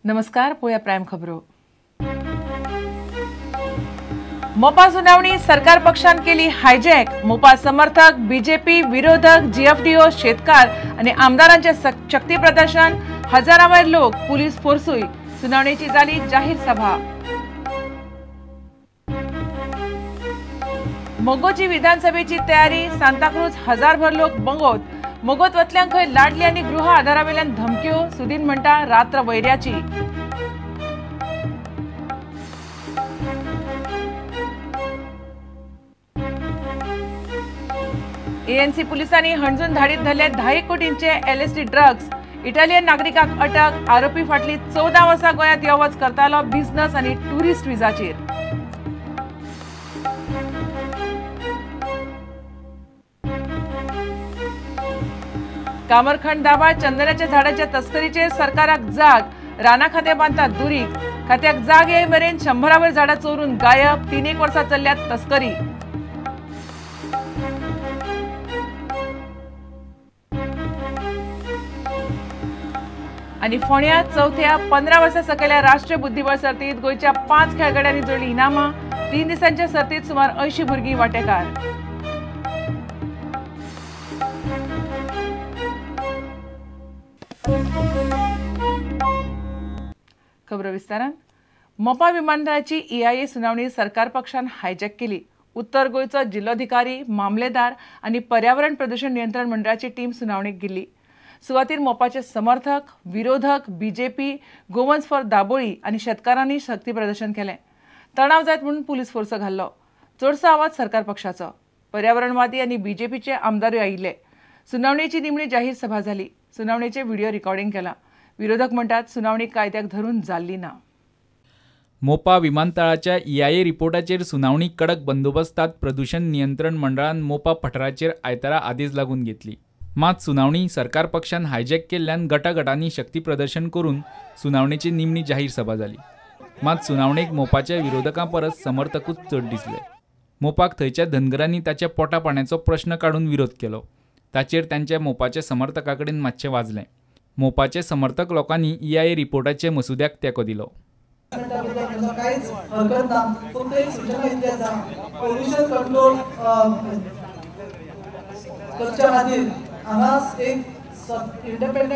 नमस्कार, पोया प्रायम खबरो. मोपा सुनावणी सरकार पक्षान केली हायजॅक. मोपा समर्थक, बीजेपी विरोधक, जीएफडीओ, शेतकार आणि आमदारांचे शक्ती प्रदर्शन. हजारावर लोक, पोलीस फोर्सूय. सुनावणीची झाली जाहीर सभा. मोगोची विधानसभेची तयारी. सांताक्रूज हजारभर लोक बंगोत. मोगोत वतल्यांक खंय लाडली आनी गृह आधारावेल्यान धमक्यो. सुदीन म्हणटा रात्र वैऱ्याची. एएनसी पुलिसांनी हणजून धाडीत धरले 10 कोटींचे एलएसडी ड्रग्स. इटालियन नागरिकाक अटक. आरोपी फाटली 14 वर्सां गोंयांत यो वच करतालो बिझनस आनी टुरिस्ट विजाचेर. कामरखंड दाबाळ चंदनाच्या झाडाच्या तस्करीचेर सरकाराक जाग. राना खातें बांदतात दुरीग. खात्याक जाग येय मेरेन 100 झाडां चोरून गायब. 3 वर्सां चल्ल्यात तस्करी. आनी फोंड्या चवथ्या 15 वर्सां सकयल्या राष्ट्रीय बुद्धिबळ सर्तीत गोंयच्या 5 खेळगड्यांनी जोडली इनामां. 3 दिसांच्या सर्तीत सुमार 80 भुरगीं वांटेकार. खबर विस्तारान. मोपा विमानतळाची ईआयए सुनावणी सरकार पक्षान हायजॅक केली. उत्तर गोंयचो जिल्लोधिकारी, मामलेदार आनी पर्यावरण प्रदूषण नियंत्रण मंडळाची टीम सुनावणेक गेल्ली. सुवातीर मोपाचे समर्थक, विरोधक, बीजेपी, गोवन्स फॉर दाबोळी आनी शेतकारांनी शक्ती प्रदर्शन केलें. तणाव जायत म्हणून पुलीस फोर्स घाल्लो. चडसो आवाज सरकार पक्षाचो. पर्यावरणवादी आनी बीजेपीचे आमदारूय आयिल्ले. सुनावणेची निमणी जाहीर सभा जाली. सुनावणेचे व्हिडिओ रेकॉर्डिंग केलां. विरोधक म्हणटात सुनावणी कायद्याक धरून जाल्ली ना. मोपा विमानतळाच्या ईआयए रिपोर्टाचेर सुनावणी कडक बंदोबस्तात प्रदूषण नियंत्रण मंडळान मोपा पठाराचेर आयतारा आदेश लागून घेतली. मात सुनावणी सरकार पक्षान हायजॅक केल्ल्यान गटागटांनी शक्ती प्रदर्शन करून सुनावणेची निमणी जाहीर सभा जाली. मात सुनावणेक मोपाच्या विरोधकां परस समर्थकूच चड दिसले. मोपाक थंयच्या धनगरांनी ताच्या पोटा पाण्याचो प्रश्न काडून विरोध केलो. ताचेर तांच्या मोपाच्या समर्थकां कडेन मातशें वाजलें. मोपाचे समर्थक लोकांनी ईआयए रिपोर्टाचे मसुद्याक तेंको दिलो. कांयच हरकत ना, फक्त एक सूचना इतली आसा, पोल्युशन कंट्रोल करच्या खातीर हांगा एक इंडिपेंडंट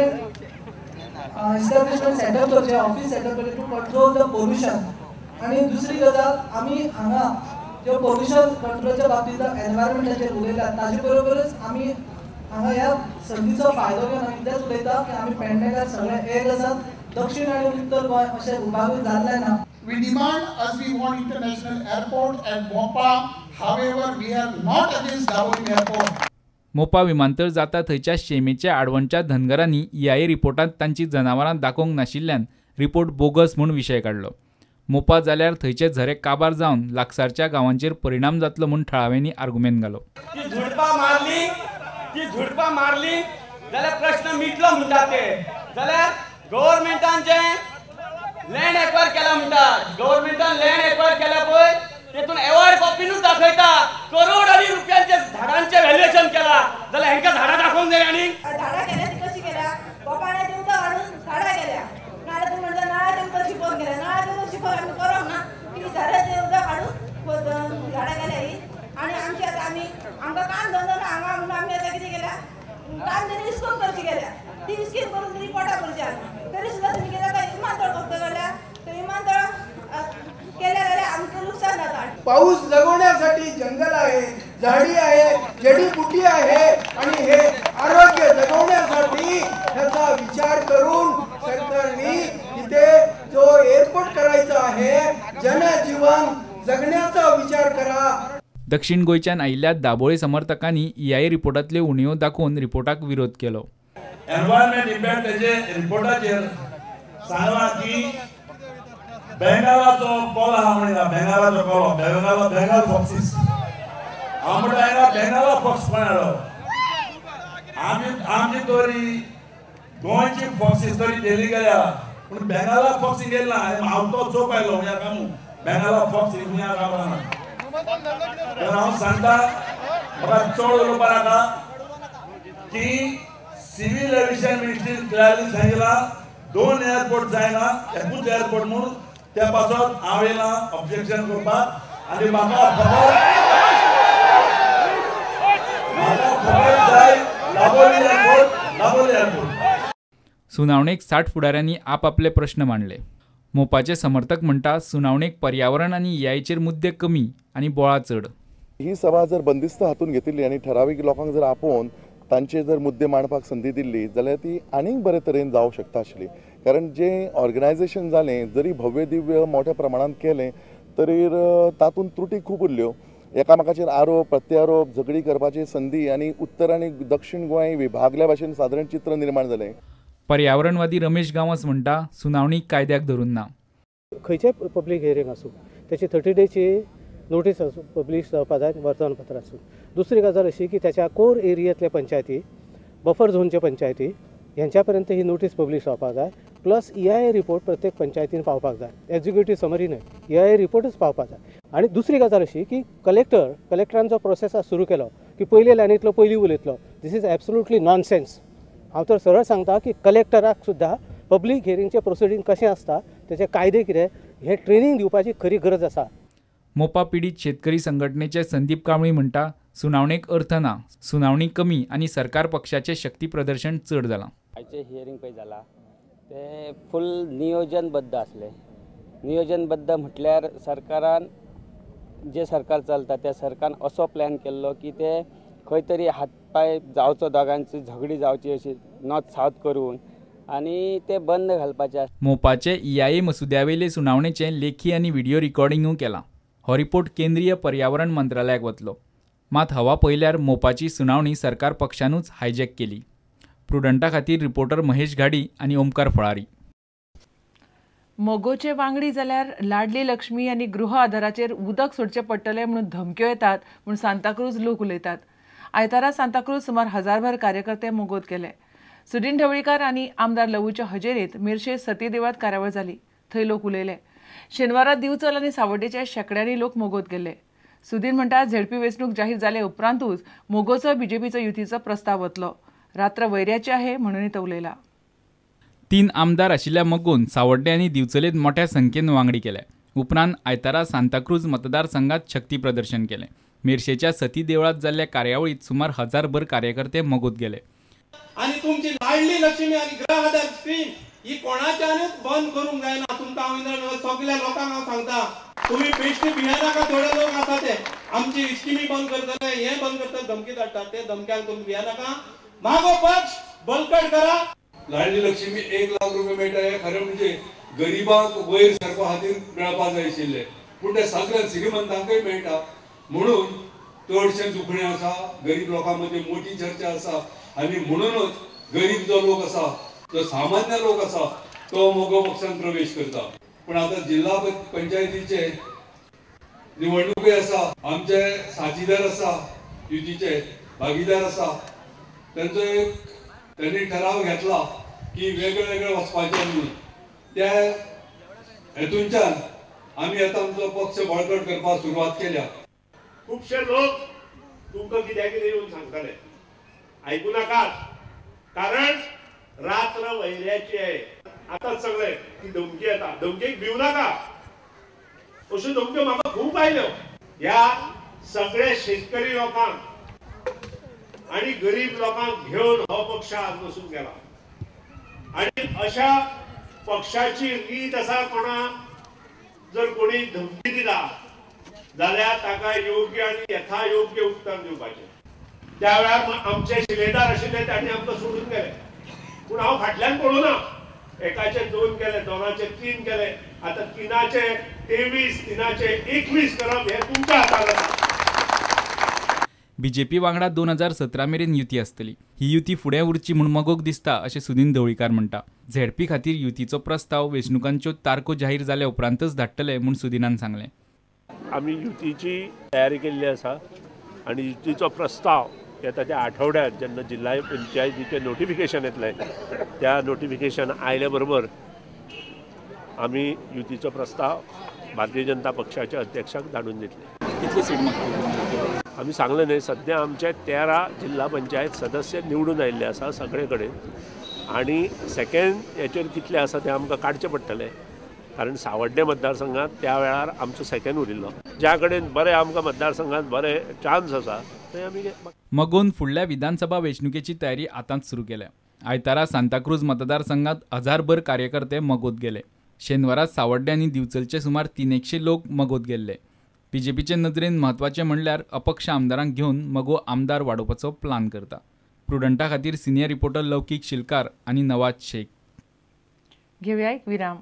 एस्टॅब्लिशमेंट सेटअप करचें, ऑफिस सेटअप करचें टू कंट्रोल the pollution. आनी दुसरी गजाल, आमी हांगा ज्यो पोल्युशन कंट्रोलच्या बाबतींत एनवायरमेंटाचेर उलयतात ताजे बरोबरच आमी हांगा ह्या संदीचो फायदो घेवन आमी इतलेंच उलयता की आमी पेडणेकार सगळे एक आसात. दक्षिण आनी उत्तर गोंय अशें विभागून जाल्लें ना. We demand as we want international airport at Mopa. However, we are not against Dabolim airport. Mopa विमानतळ जाता थंयच्या शेमेच्या आडवणच्या धनगरांनी ईआयए रिपोर्टांत तांची जनावरां दाखोवंक नाशिल्ल्यान रिपोर्ट बोगस म्हूण विशय काडलो. मोपा जाल्यार थंयचे झरे काबार जावन लागसारच्या गांवांचेर परिणाम जातलो म्हूण थळाव्यांनी आर्गुमेंत घालो. ती झुडपां मारली जाल्यार प्रश्न मिटलो म्हणटा ते. जाल्यार गव्हर्मेंटान जे लँड एक्वायर केला म्हणटा, गव्हर्मेंटान लँड एक्वायर केल्या पळय तेतून एवॉर्ड कॉपीनूच दाखयता करोडांनी रुपयांचे झाडांचे व्हॅल्युएशन केला. जाल्यार हेंकां झाडां दाखोवंक जाय. आनी झाडां केल्या ती कशी केल्या, गोपाळाचें उदक हाडून झाडां केल्या. नाल्यार तूं म्हणटा नळाचें उदक शिंपोवन केल्या, नळाचें उदक शिंपोवन आमी करोंक ना, ती झाडाचें उदक हाडून झाडां केल्या ही. आनी आमची आतां आमी आमकां काम धंदो ना हांगा म्हणून आमी आतां कितें केल्या, काम तरी इस्कोन करची गेल्या, ती इस्कीन करून तरी पोटा करची आमी. तरी सुद्दां तुमी कितें जाता विमानतळ करता जाल्यार ते विमानतळ केल्या जाल्यार आमकां लुकसाण जाता. पाऊस जगवण्यासाठी जंगल आहे, झाडी आहे, जडीबुटी आहे आणि हे आरोग्य जगवण्यासाठी ह्याचा विचार करून सरकारने इथे जो एअरपोर्ट करायचा आहे, जनजीवन जगण्याचा विचार करा. दक्षिण गोंयच्यान आयिल्ल्या दाबोळे समर्थकांनी ईआयए रिपोर्टांतल्यो उणीवो दाखोवन रिपोर्टाक विरोध केलो. एनवायरमेंट इम्पॅक्ट हेजे रिपोर्टाचेर सांगलां की बेंगालाचो कोलो आहा म्हणटा, बेंगालाचो कोलो, बेंगाल फॉक्सीस. हांव म्हणटा हांगा बेंगाला फॉक्स खंय हाडलो? आमची तरी गोंयची फॉक्सीस तरी डेली गेल्या, पूण बेंगाला फॉक्स गेली ना. हांव तो चोप आयलो ह्या कामू बेंगाला फॉक्स ह्या कामां ना. तर हांव सांगता, म्हाका चड उलोवपा नाका की सिव्हिल एव्हिएशन मिनिस्ट्रीन क्लियरली सांगितलां दोन एअरपोर्ट जायना, एकूच एअरपोर्ट म्हणून त्या पासत हांव येयला ऑब्जेक्शन करपाक. आनी म्हाका खबर जाय दाबोली एअरपोर्ट, दाबोली एअरपोर्ट. सुनावणेक 60 फुडाऱ्यांनी आपापले प्रश्न मांडले. मोपाचे समर्थक म्हणटा सुनावणेक पर्यावरण आनी ईआयचेर मुद्दे कमी आनी बोळा चड. ही सभा जर बंदिस्त हातून घेतिल्ली आनी ठरावीक लोकांक जर आपोवन तांचे जर मुद्दे मांडपाक संदी दिल्ली जाल्यार ती आनीक बरे तरेन जावंक शकता आशिल्ली. कारण जें ऑर्गनायजेशन जालें जरी भव्य दिव्य मोठ्या प्रमाणांत केलें तरी तातूंत त्रुटी खूब उरल्यो. एकामेकाचेर आरोप प्रत्यारोप झगडी करपाची संदी आनी उत्तर आनी दक्षिण गोंय विभागल्या भाशेन सादारण चित्र निर्माण जालें. पर्यावरणवादी रमेश गांवस म्हणटा सुनावणी कायद्याक धरून ना. खंयचें पब्लीक हियरींग आसूं त्याची 30 डेची नोटीस आसूं पब्लीश जावपा जाय वर्तमानपत्रार आसूं. दुसरी गजाल अशी की त्याच्या कोर एरियेंतल्या पंचायती, बफर झोनच्या पंचायती ह्यांच्या पर्यंत ही नोटीस पब्लीश जावपाक जाय. प्लस EIA report प्रत्येक पंचायतीन पावपाक जाय, एक्झिक्युटीव समरी न्हय, EIA रिपोर्टूच पावपाक जाय. आनी दुसरी गजाल अशी की कलेक्टरान जो प्रोसेस आज सुरू केलो की पयले लायनींतलो पयलीं उलयतलो, this is absolutely nonsense. हांव तर सरळ सांगता की कलेक्टराक सुद्दां पब्लीक हियरिंगचें प्रोसिडींग कशें आसता, तेचे कायदे कितें, हें ट्रेनींग दिवपाची खरी गरज आसा. मोपा पिडीत शेतकरी संघटनेचे संदीप कांबळी म्हणटा सुनावणेक अर्थ ना, सुनावणी कमी आनी सरकार पक्षाचे शक्ती प्रदर्शन चड जालां. आयचें हियरींग पळय जालां तें फूल नियोजनबद्ध आसलें. नियोजनबद्ध म्हटल्यार सरकारान जें सरकार चलता त्या सरकारान असो प्लॅन केल्लो की ते खंय तरी हात पांय जावचो, दोगांची झगडी जावची अशी नॉर्थ सावथ करून आनी ते बंद घालपाचे. मोपाचे EIA मसुद्यावेले सुनावणेचें लेखी आनी व्हिडियो रिकॉर्डिंगूय केलां. हो रिपोर्ट केंद्रीय पर्यावरण मंत्रालयाक वतलो. मात हवा पळयल्यार मोपाची सुनावणी सरकार पक्षानूच हायजॅक केली. प्रुडंटा खातीर रिपोर्टर महेश घाडी आनी ओमकार फळारी. मोगोचे वांगडी जाल्यार लाडली लक्ष्मी आनी गृह आधाराचेर उदक सोडचें पडटलें म्हणून धमक्यो येतात म्हूण सांताक्रूज लोक उलयतात. आयतारा सांताक्रूज सुमार 1000 कार्यकर्ते मोगोत गेले. सुदीन ढवळीकार आनी आमदार लवूच्या हजेरीत मिरशे सती देवळांत कार्यावळ जाली. थंय लोक उलयले. शेनवारा दिवचल आनी सावड्डेचे शेंकड्यांनी लोक मोगोत गेले. सुदीन म्हणटा झेडपी वेंचणूक जाहीर जाले उपरांतूच मोगोचो बीजेपीचो युतीचो प्रस्ताव वतलो. रात्र वैऱ्याचे आहे म्हणूनय तो उलयला. 3 आमदार आशिल्ल्या मगोन सावड्डे आनी दिवचलेंत मोठ्या संख्येन वांगडी केले. उपरांत आयतारा सांताक्रूज मतदारसंघात शक्ती प्रदर्शन केलें. मिरशेच्या सती देवळांत जाल्ल्या कार्यावळीत सुमार 1000 कार्यकर्ते मगोत गेले. आनी तुमची लाडली लक्ष्मी आनी गृह आधार स्कीम ही कोणाच्यानूच बंद करूंक जायना. तुमकां हांव सगळ्या लोकांक हांव सांगता, तुमी बेश्टी भियेनाका. थोडे लोक आसा ते आमची स्किमी बंद करतले, हें बंद करतले, धमकी धाडटात. ते धमक्यांक तुमी भियेनाका. मागो पक्ष बळकट करा. लाडली लक्ष्मी 1 लाख रुपये मेळटा हे खरें म्हणजे गरिबांक वयर सरपा खातीर मेळपा जाय आशिल्ले, पूण ते सगळ्या श्रीमंतांकय मेळटा म्हणून चडशें दुखणें आसा. गरीब लोकां मदीं मोठी चर्चा आसा आनी म्हणूनच गरीब जो लोक आसा, जो सामान्य लोक आसा तो मगो पक्षान प्रवेश करता. पूण आतां जिल्हा पंचायतीचे निवडणुकूय आसा, आमचे साथीदार आसा, युतीचे भागीदार आसा, तांचो एक त्यांनी ठराव घेतला की वेगळे वेगळे वचपाचें म्हणून. त्या हेतूनच्यान आमी आतां आमचो पक्ष बळकट करपाक सुरवात केल्या. खुबशे लोक तुमकां कित्याक कितें येवन सांगतले, आयकू नाकात. कारण रात्र वैऱ्याची आहे. आतां सगळे ती धमकी येता, धमकेक भिवू नाका. अश्यो धमक्यो म्हाका खूब आयल्यो. ह्या सगळे शेतकरी लोकांक आनी गरीब लोकांक घेवन हो पक्ष आज बसून गेला. आनी अशा पक्षाची रीत आसा, कोणा जर कोणी धमकी दिला जाल्यार ताका योग्य आनी यथायोग्य उत्तर दिवपाचें. त्या वेळार आमचे शिलेदार आशिल्ले तांणी आमकां सोडून गेले, पूण हांव फाटल्यान पळोवना. एकाचे 2 केले, 2चे 3 केले, आतां 3चे 23, 3चे 21 करप हें तुमच्या हातांत आसा. बीजेपी वांगडा 2017 मेरेन युती आसतली. ही युती फुडें उरची म्हूण मगोक दिसता अशें सुदीन ढवळीकार म्हणटा. झेडपी खातीर युतीचो प्रस्ताव वेंचणुकांच्यो तारखो जाहीर जाल्या उपरांतच धाडटले म्हूण सुदीनान सांगलें. आमी युतीची तयारी केल्ली आसा आनी युतीचो प्रस्ताव येता त्या आठवड्यात जेन्ना जिल्हा पंचायतीचें नोटिफिकेशन येतलें, त्या नोटिफिकेशन आयल्या बरोबर आमी युतीचो प्रस्ताव भारतीय जनता पक्षाच्या अध्यक्षाक धाडून दितले. कितली सीट मागतले? आमी सांगलें न्हय, सद्या आमचे 13 जिल्हा पंचायत सदस्य निवडून आयिल्ले आसा सगळे कडेन. आनी सेकेंड हेचेर कितले आसा ते आमकां काडचें पडटलें, कारण सावड्डें मतदारसंघात त्या वेळार आमचो सेकेंड उरिल्लो. ज्या कडेन बरें आमकां मतदारसंघात बरे चान्स आसा थंय आमी. मगोन फुडल्या विधानसभा वेंचणुकेची तयारी आतांच सुरू केल्या. आयतारा सांताक्रूज मतदारसंघात 1000भर कार्यकर्ते मगोत गेले. शेनवारा सावड्डें आनी दिवचलचे सुमार 300 लोक मगोत गेल्ले. बीजेपीचे नदरेन म्हत्वाचें म्हणल्यार अपक्ष आमदारांक घेवन मगो आमदार वाडोवपाचो प्लान करता. प्रुडंटा खातीर सिनियर रिपोर्टर लौकीक शिलकार आनी नवाज शेख. घेवया एक विराम.